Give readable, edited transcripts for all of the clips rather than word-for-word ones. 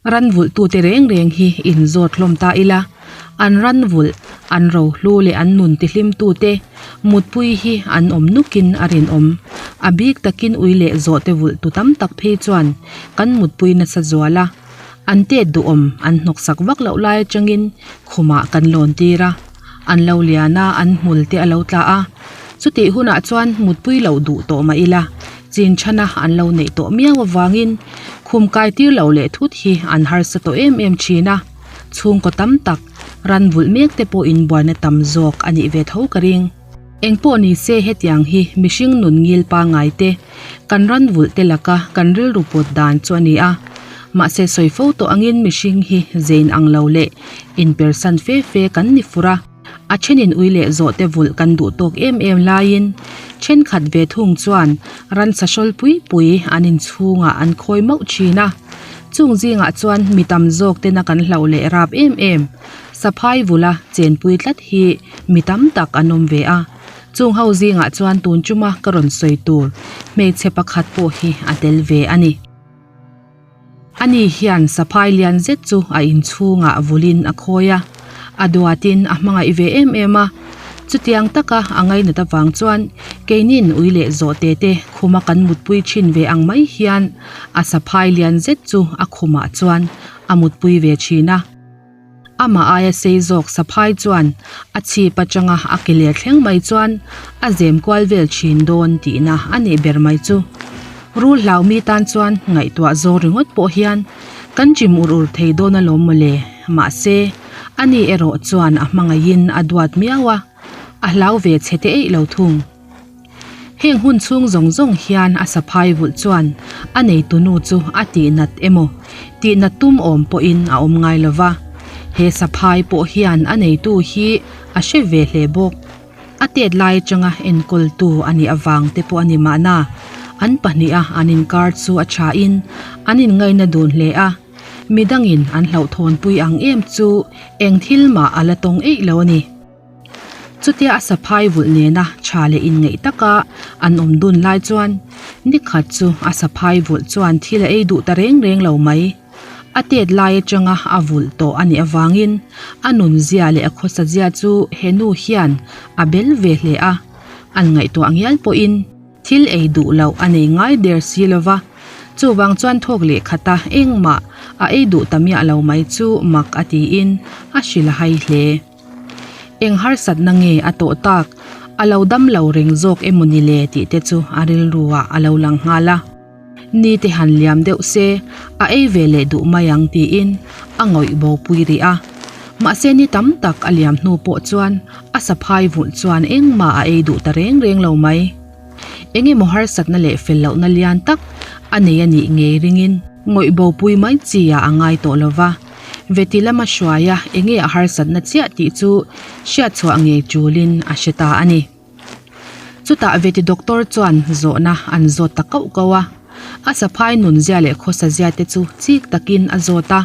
Ran vulhtute reng reng hi inzawt hlawm ta ila, an ran vulh, an rohlu leh an nun tihlimtute mutpui hi an awm nukin a rinawm. A bik takin ui leh zawhte vulhtu tam tak phei chuan kan mutpui nasa zual a, an tet duhawm an hnawksak vak loh lai atangin khumah kan lawn tir a, an lo lian a, an hmul te a lo tla a. Chutih hunah chuan mutpui loh duh tawh mah ila, chin chhana an lo neih tawh miau avangin khum kai tir loh leh thut hi an harsa tawh em em thin a, chhungkaw tam tak ran vulh mek te pawh inbuaina tam zawk a nih ve tho ka ring. Engpawh ni se hetiang hi mihring nun ngil pangngai te, kan ran vulh te laka kan rilru put dan chu a ni a. Mahse sawi fo tawh angin mihring hi zein ang lo leh inpersan fe fe kan ni fur a. A thenin ui leh zawh te vulh kan duh tawk em em laiin thenkhat ve thung chuan ransa hrawl pui pui an inchhungah an khawi mauh thin a. Chung zingah chuan mi tam zawk tena kan hlauh leh rap em em saphai vula chenpui tlat hi mi tam tak an awm ve a. Chung ho zingah chuan tun chuma ka rawn sawi tur hmeichhe pakhat pawh hi a tel ve a ni. Ani hian saphai lian zet chu a inchhungah vulin a khawi a, a duatin a hmangaih ve em em a. Chutiang taka a ngainat avang chuan keinin ui leh zawhte te khuma kan mutpui thin ve ang mai hian a saphai lian zet chu a khumah chuan a mutpui ve thin a. Amah aia sei zawk saphai chuan a chhip atanga a ke leh thleng mai chuan a zem kual vel thin dawn tihna a nih ber mai chu. Rul hlau mi tan chuan ngaihtuah zawng ringawt pawh hian kan chim ur ur thei dawn alawm mawle. Mahse, ani erawh chuan a hmangaihin a duat miau a, a hlau ve chhe te eih lo thung. Heng hun chhung zawng zawng hian a saphai vulh chuan a neitunu chu a tihnat emaw, tihnat tum awm pawhin a awm ngai lo va. He saphai pawh hian a neitu hi a hre ve hle bawk. A tet lai atanga enkawltu a nih avang te pawh a ni mahna, an pahniha an inkar chu a thain an inngaina dun hle a. Midangin an hlauhthawnpui ang em chu eng thil mah a la tawng eih lo a ni. Chutia a saphai vulh nena tha leh inngeih taka an awm dun lai chuan nikhat chu a saphai vulh chuan thil a ei duh ta reng reng lo mai. A tet lai atanga a vulh tawh a nih avangin a nunzia leh a khawsazia chu he nu hian a bel ve hle a, an ngaihtuah ngial pawhin thil ei duh loh a nei ngai der si lo va. Chuvang chuan thawk leh khata engmah a ei duh ta miah lo mai chu mak a tiin a hrilh a hai hle. Eng harsatna nge a tawh tak? A lo dam lo reng zawk emaw ni le tih te chu a rilru ah a lo lang nghal a. Ni te han liam deuh se, a ei ve leh duh mai ang tiin a ngawih bo pui rih a. Mahse ni tam tak a liam hnu pawh chuan a saphai vulh chuan engmah a ei duh ta reng reng lo mai. Eng emaw harsatna leh fel lohna lian tak a nei a nih ngei ringin ngawih bo pui mai chi ah a ngai tawh lo va. Veti lama hruaia enge a harsatna chiah tih chu hriatchhuah ngei tulin a hre ta a ni. Chutah Veti doctor chuan zawhna an zawt ta kauh kauh a, a saphai nunzia leh khawsazia te chu chik takin a zawt a.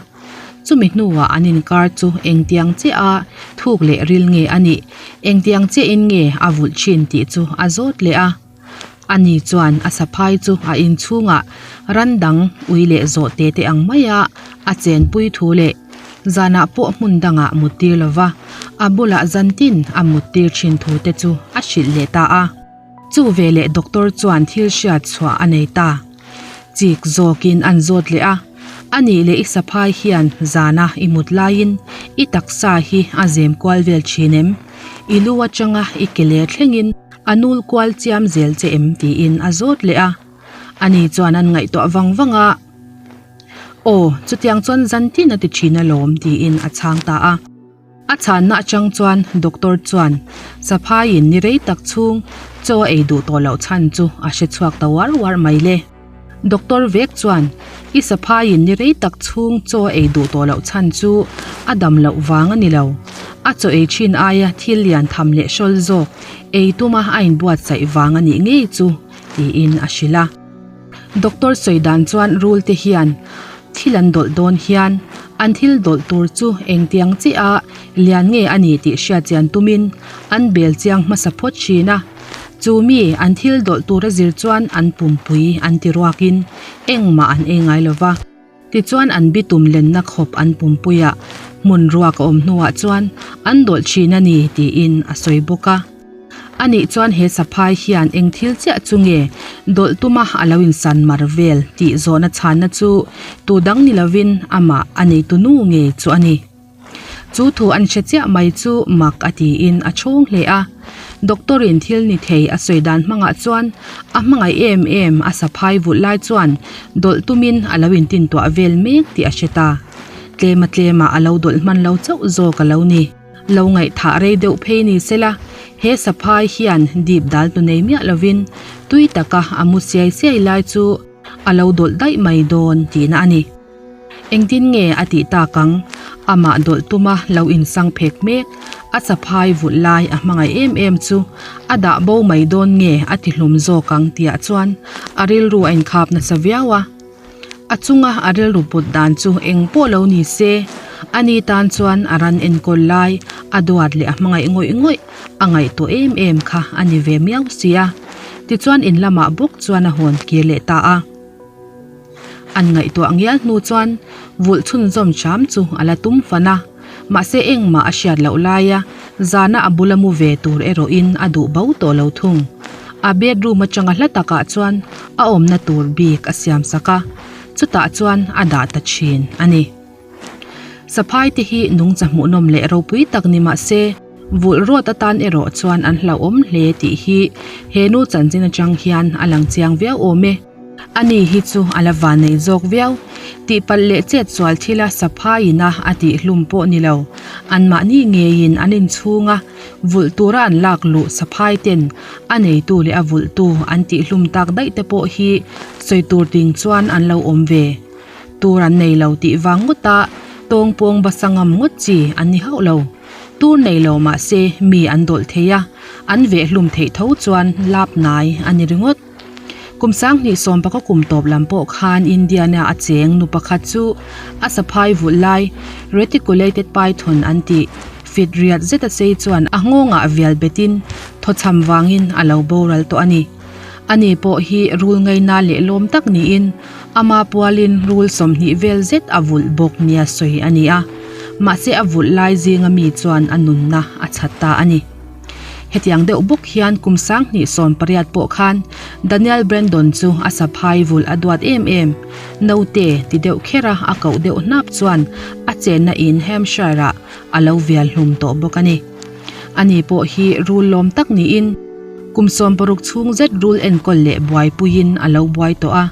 Chumi hnuah an inkar chu engtiang chiah a thuk leh ril nge a nih, engtiang chiahin nge a vulh thin tih chu a zawt leh a. Ani chuan a saphai chu a inchhungah ran dang ui leh zawh te te ang maia a chenpui thu leh zanah pawh hmun dangah mut tir lova a bulah zantin a mut tir thin thu te chu a hrilh leh ta a. Chu veleh doctor chuan thil hriat chhuah a nei ta. Chik zawkin an zawt leh a, Anih leh i saphai hian zana i mut laiin i taksa hi a zem kual vel thin em? I lu atanga i ke leh thlengin A nul kual chiam zel che em tiin a zawt leh a. Ani chuan an ngaihtuah vang vang a, Aw, chutiang chuan zantin a ti thin alawm tiin a chhang ta a. A chhanna atang chuan doctor chuan Saphaiin ni rei tak chhung chaw a ei duh tawh loh chhan chu a hre chhuak ta uar uar mai le. Doctor vek chuan I saphaiin ni rei tak chhung chaw a ei duh tawh loh chhan chu a dam loh vang a ni lo. A chaw ei thin aia thil lian tham leh hrawl zawk ei tuma a inbuatsaih vang a nih ngei chu tiin a hrilh a. Doctor sawi dan chuan rul te hian thil an dawlh dawn hian an thil dawlh tur chu engtiang chiah a lian nge a ni tih hriatchian tumin an bel chiang hmasa phawt thin a. Chu mi an thil dawlh tur a zir chuan an pumpui an ti ruakin engmah an ei ngai lo va. Tichuan an bitum lenna khawp an pumpuiah hmun ruak a awm hnuah chuan an dawlh thin a ni tiin a sawi bawk a. Anih chuan he saphai hian eng thil chiah chu nge dawlh tuma a lo insan mar vel tih zawhna chhanna chu tu dang ni lovin amah a neitu nu ngei chu a ni. Chu thu an hre chiah mai chu mak a tiin a chhawng hle a. Doctor in thil ni thei a sawi dan hmangah chuan a hmangaih em em a saphai vulh lai chuan dawlh tumin a lo intintuah vel mek tih a hre ta. Tlema tlemah a lo dawlh hman lo chauh zawk a lo ni. Lo ngaihthah rei deuh phei ni sela, he saphai hian dip dal tu nei miah lovin tui taka a mu siai siai lai chu a lo dawlh daih mai dawn tihna a ni. Engtin nge a tih tak ang? Amah dawlh tuma lo insang phek mek, a saphai vulh lai a hmangaih em em chu a dah bo mai dawn nge a ti hlum zawk ang tihah chuan a rilru a inkhap nasa viau a. A chunga a rilru put dan chu eng pawh lo ni se, ani tan chuan a ran enkawl lai, a duat leh a hmangaih ngawih ngawih a ngaihtuah em em kha a ni ve miau si a. Tichuan in lamah bawk chuan a hawn kir leh ta a. An ngaihtuah ngial hnu chuan vulh chhunzawm hram chu a la tum fan a, mahse engmah a hriat loh laia zana a bula mu ve tur erawhin a duh bo tawh lo thung. A bedroom atanga hla takah chuan a awmna tur bik a siam sak a, chutah chuan a dah ta thin a ni. Saphai te hi nungcha hmuhnawm leh ropui tak ni mah se, vulh rawt atan erawh chuan an hlauhawm hle tih hi he nu chanchin atang hian a lang chiang viau awm e. Ani hi chu a la van nei zawk viau. Tihpalh leh chet sual thila saphai ina a tih hlum pawh ni lo. Anmahni ngeiin an inchhunga vulh tura an lak luh saphai ten a neitu leh a vulhtu an tih hlum tak daih te pawh hi sawi tur ting chuan an lo awm ve. Tur an nei lo tih vang ngawta tawngpawng basa ngam ngawt chi an ni hauh lo. Tur nei lo mah se mi an dawlh thei a, an vehhlum theih tho chuan lap nai a ni ringawt. Kum 2019 kum tawp lam pawh khan Indiana a cheng nu pakhat chu a saphai vulh lai reticulated python an tih fit riat zet a sei chuan a nghawngah vial betin thawchham vangin a lo boral tawh a ni. Ani pawh hi rul ngaina leh lawm tak niin ama pualin rul 20 vel zet a vulh bawk nia sawi a ni a, mahse a vulh lai zinga mi chuan a nunna a chhat ta a ni. Hetiang deuh bawk hian kum 2018 pawh khan Daniel Brandon chu a saphai vulh a duat em em. Naute ti deuh khera a koh deuh hnap chuan a chenna in Hampshire-ah a lo vial hlum tawh bawk a ni. Ani pawh hi rul lawm tak niin kum 60 chhung zet rul enkawl leh buaipuiin a lo buai tawh a.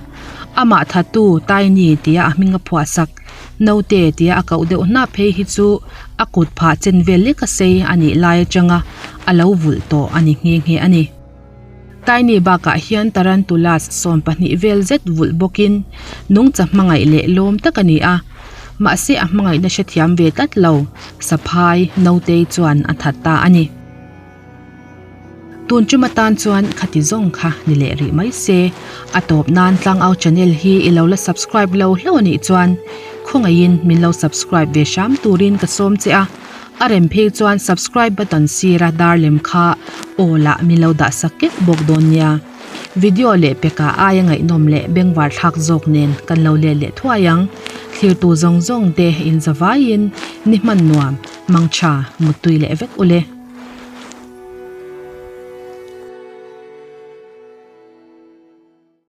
Amah thattu Tiny tia a hming a phuahsak Naute tia a koh deuh hnap phei hi chu a kut phah chen vel lek a sei a nih lai atanga a lo vulh tawh a ni nghe nghe a ni. Tiny bakah hian tarantulas 12 vel zet vulh bawkin nungcha hmangaih leh lawm tak a ni a, mahse a hmangaihna hrethiam ve tlat lo, saphai Nautei chuan a that ta a ni. Tun tum atan chuan khati zawng kha ni leh rih mai se, a tawp nan Tlangau channel hi i lo la subscribe lo hlauh a nih chuan khawngaihin min lo subscribe ve hram turin ka sawm che a, a rem phei chuan subscribe button sira dar lem kha aw lah min lo dah sak kek bawk dawn nia. Video leh peka aia ngaihnawm leh bengvar thlak zawk nen kan lo let leh thuai ang. Thlirtu zawng zawng te in zavaiin ni hman nuam, mangtha, muttui leh vek ule.